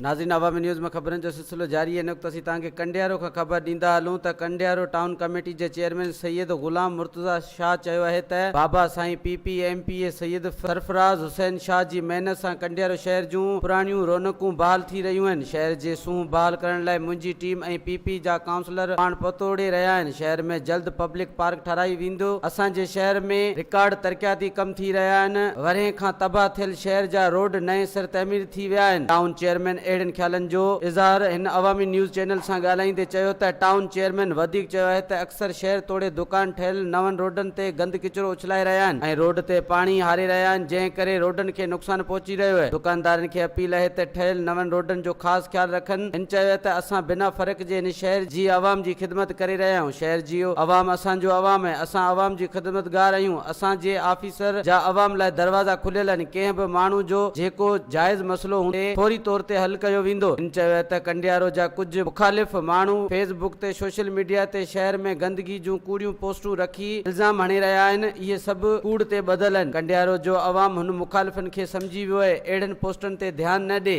ناظرين عوامي نيوز ۾ خبرن جو سلسلو جاري آهي هن وقت اسين توهان کي ڪنڊيارو کان خبر ڏيندا هلون ته ڪنڊيارو ٽائون ڪميٽي جي چيئرمين سيد غلام مرتضيٰ شاهه چيو آهي ته بابا سائين P P M P A Syed Sarfraz Hussain Shah جي محنت سان ڪنڊيارو شهر جون پراڻيون رونقون بحال ٿي رهيون آهن شهر جي سونهن بحال ڪرڻ لاء منهنجي ٽيم ۽ پي پي جا ڪائونسلر پاڻ پتوڙي رهيا آهن شهر ۾ جلد پبلڪ پارڪ ٺهرائي ويندو اسان جي شهر ۾ رڪارڊ ترقياتي ڪم ٿي رهيا آهن ورهين کان تباهه ٿيل شهر جا روڊ نئين سر تعمير ٿي ويا آهن. ٽائون چيئرمين اهڙن خيالن جو اظهار هن عوامي نيوز چينل سان ڳالهائيندي چيو ته ٽائون چيئرمين وڌيڪ چيو آهي ته اڪثر شهر توڙي دڪان ٺهيل نون روڊن تي گند ڪچرو اڇلائي رهيا آهن ۽ روڊ تي پاڻي هاري رهيا آهن جنهن ڪري روڊن کي نقصان پهچي رهيو اهي دڪاندارن کي اپيل آهي ته ٺهيل نون روڊن جو خاص خيال رکن هن چيو ته اسان بنا فرق جي هن شهر جي عوام جي خدمت ڪري رهيا آهيون شهر جي عوام اسان جو عوام آهي اسان عوام جي خدمتگار آهيون اسان جي آفيسر جا عوام لاء دروازا کليل آهن، ڪنهن به ماڻهو جو جيڪو جائز مسئلو هوندي فوري طور تي حل ڪيو ويندو. هن چيو ته ڪنڊيارو جا ڪجهه مخالف ماڻهو فيس بڪ تي سوشل ميڊيا تي شهر ۾ گندگي جون ڪوڙيون پوسٽون رکي الزام هڻي رهيا آهن، اهي سڀ ڪوڙ تي ٻڌل آهن، ڪنڊيارو جو عوام هن مخالفن کي سمجهي ويو آهي، اهڙين پوسٽن تي ڌيان نه ڏي.